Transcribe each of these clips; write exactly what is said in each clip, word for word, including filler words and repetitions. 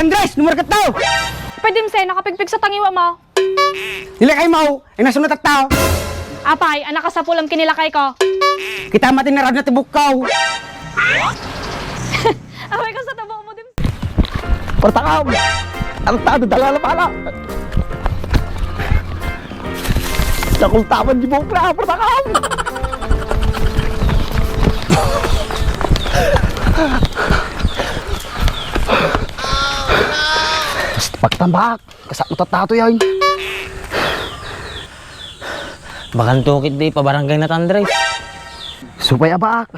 Andres, numerketto! Pwede, Mse, nakapigpigsa tangiwa mo. Nilakay mo, ay nasunat at tao. Apay, anak a sapulem kinilakay ko. Kita matin na na tibukkaw. Apay, kasta tabo mo din. Pertakam! Ang tado, dala na pala! Nakultaman di buhok na, pertakam! Basta pagtambak, kasakit tato yan. Bakanto ket di pabarangay na, Andres. Supay a baak.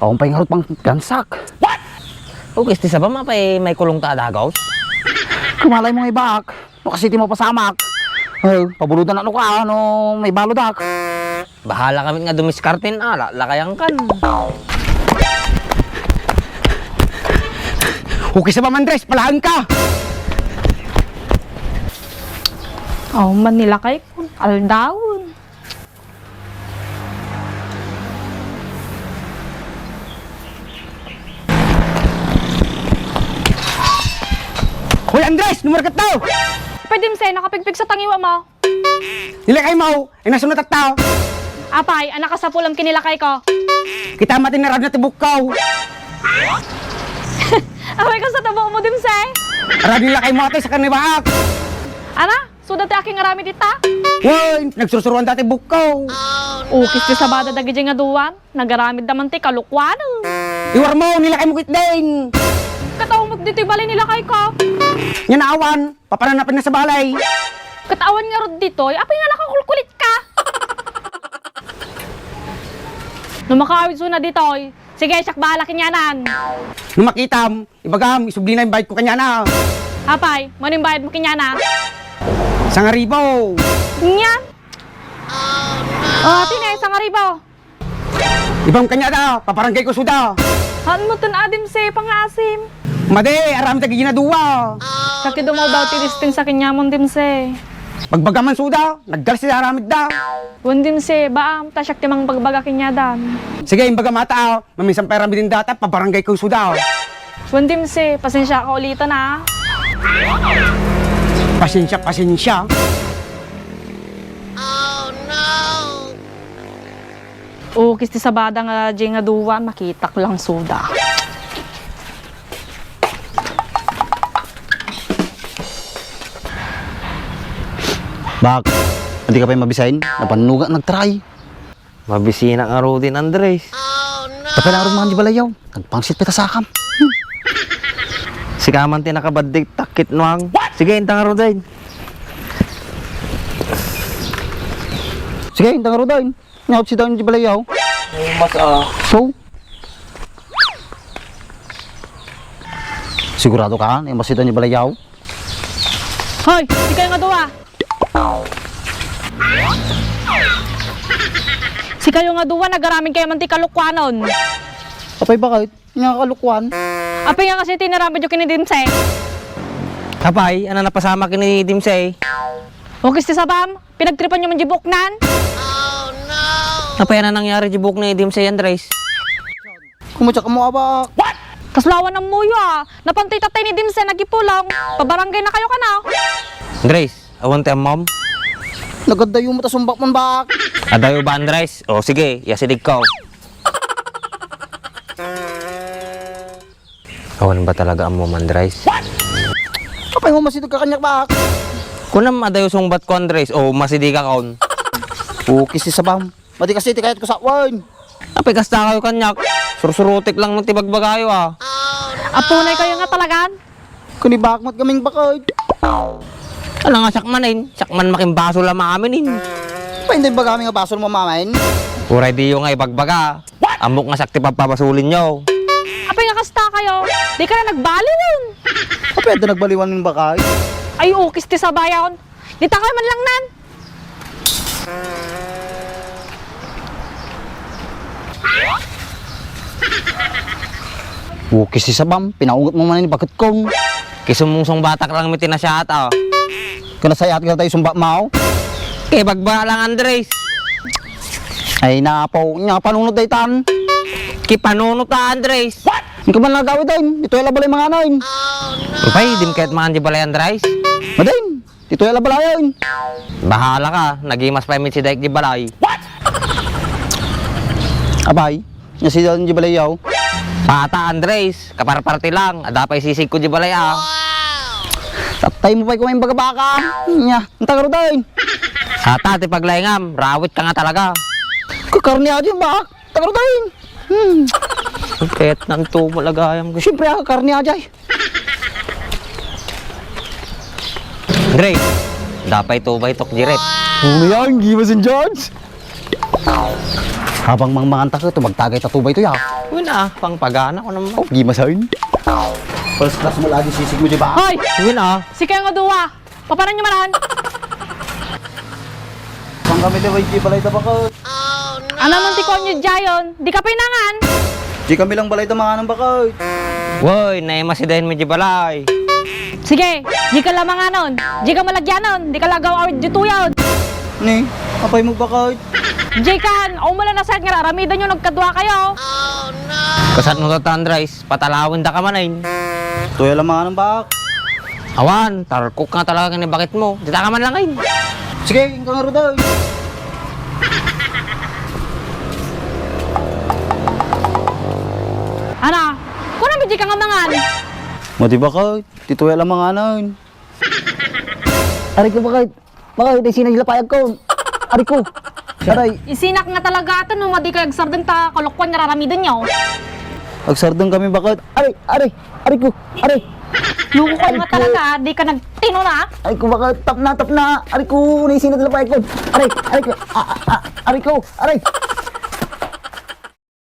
Awan pay ngarud panggansak. What? O, kasta sabam, apay maikulong ta a dagaw? Kumalay mo nga ibaak. No, kasta ti mapasamak. Ay, pabuludan ano, no, maibaludak. Bahala kami nga dumiskarten, ala, lakayan kan. Okay sa ba, Andres? Palaang ka! Oh, manilakay ko. Aldaw. Hoy, Andres! Numerketto! Pwede, Mse, nakapigpigsa tangiwa mo. Nilakay mo, ay nasunat at tao. Apay, anak a sapulem kinilakay ko. Kita matin na na tibukkaw. Apay, kasta tabo mo din, Mse? Arad nilakay mo ate sa kanibaak. Ana? Suda ti aking aramid ita? Wen, nagsursuruan dati bukkaw. O, kasta sabada dagiti nga duan. Nagaramid da man ti kalukuan. Iwar mo, nilakay mo kitdin. Ket awan met ditoy balay nilakay ko. Nya naawan, papananapin na sa balay. Ket awan ngarud ditoy, apay nga nakakulkulit ka. No makaawid suna ditoy, sige, siak bahala kenkuana. No makitam, ibagam, isubli na imbayad ko kenkuana. Apay, mano imbayad mo kenkuana? Sangaribu. Nyan? O, ati ne, sangaribu. Ibam kenkuana, paparanggay ko suda. Haan mo ten a, Dimse, pangaasim. Madi, aramid dagiti nga dua. Sakit dumaw daw ti dispensa kenkuana, Dimse. Pagbagaman suda, naggalas ti aramid da. Wen, Dimse, baam, ta siak ti mangbagbaga kenkuana. Sige, imbagam ata, a. Maminsan pay aramiden data, pabarangay ko suda. Wen, Dimse, pasensia ka ulitan, a. Pasensia, pasensia. O, kasta sabada nga, di nga dua, makitak lang suda. Bak, adi ka pay mabisin? Napannuga nagtry. Mabisinak ngaruden, Andres. Tapay lang arun man di balayaw. Nagpangsit pita sakam. Sika man ti nakabaddik, takit nuang. Sige, intang ngaruden. Sige, intang ngaruden. Nyaot si daon di balayaw. Mas, ah. So? Sigurado ka? Naimas si daon di balayaw? Hoy, sikayo nga dua. Sikayo nga dua, nagaramid kayo man ti kalukuanon. Apay, bakit? Nga kalukuan? Apay nga kasi tinaramid yo kini Dimse? Apay, ano napasama kini Dimse? O, kasta sabam, pinagtripan yo man di buoknan? Apay, ano nangyari di buok ni Dimse, Andres? Kumutsak mo, abak. Kasla awan ammoyo, a. Napantay tatay ni Dimse, nagipulong. Pabarangay na kayo kana. Andres, awan ti ammom? Nagadayo mo ta sumbak mon, bak. Adayo ba, Andres? O, sige, yasidig ko. Awan ba talaga ammom, Andres? Apay mo masidig ka kaniak, bak. Kunam, adayo sungbat ko, Andres. O, masidig ka kon. O, kasta sabam. Madi kasi ti kayat ko sa wen. Apay kasta kayo kaniak. Sursurutek lang ti bagbagayo, a. Apunay kayo nga talagan. Kuni bak met kaming bakit. Ano nga sakmanin? Sakman makimbasol a maaminin. Apay, hindi bagami nga basol mo, mamain? Uray diyo nga ibagbaga. Ammok nga siak ti pagpabasolin yo. Apay nga kasta kayo? Di ka na nagbaliwen. Apay, ito nagbaliwan ng bakay? Ay, ukis ti sabayan. Di ta kayo man lang nan. Ukis ti sabam, pinaungot mo man ni bakit kong. Kisumungsong batak lang mi tinasiat, a. Kana sayat ka tayo sumba mao? Kay bagba lang, Andres. Ay, napaw, nya panunod daytan. Kipanunot ta, Andres. What? Inka man nagawid, ay. Ditoy la balay mangan, ay. Apay, di kayat mangan di balay, Andres? Madi, ditoy la balay, ay. Bahala ka, nagimas pay met si Daik di balay. What? Apay, nia sida di balay, yaw. Pata, Andres, kaparparti lang, adda pay sisigko di balay, ah. Taptay mo pay kumain bagabaka. Nia, anta ngarud, ay. Sata, ti paglaingam, rawit ka nga talaga. Kakarne aja, bak. Tagarutayin. Hmm. Ket nanto malagayam ko. Siyempre, ah, karne ajay. Dre, dapay two by two di ref. Ano yan? Gimasin, George? Habang mangmanganta ka, ito, magtagay ta two by two, ya. Una, pangpagana ko naman. Oh, gimasin. First class mo lagi sisig mo, di ba? Hoy! Una. Sika nga duwa. Papanan nyo manan? Saan kami liway di balay da bakit? Ano man ti kuan nyo diayon? Di ka pinangan? Di kami lang balay da manganan bakit? Woy, naimasidahin mo di balay. Sige, di ka la manganon. Di ka malagyanon. Di ka la agaw-awid di tuyaw. Ni, apay mo bakit? Di kan, umala na sa nga raramidan nyo nagkadwa kayo. Kasat mo to, Andres? Patalawen da ka manen. Tuya lang manganan bak. Awan, tarkok nga talaga ni bakit mo. Dita ka man lang, ay. Sige, inka nga rudoy. Ana, kuna mi di ka nga mangan? Madi bakit? Ti tuya lang manganan. Aray ko, bakit? Bakit? Isina di lapayag ko. Aray ko. Aray. Isinak nga talaga ito, no, madi kayo agsardeng ta kalokohan nga raramidan nyo. Agsardeng kami, bakit? Aray, aray, aray ko, aray. Loko ka nga talaga, di ka nagtino na. Aray ko, bakit? Tapna, tapna. Aray ko, naisina di lapayag ko. Aray, aray ko. Ah, ah, ah, aray ko, aray.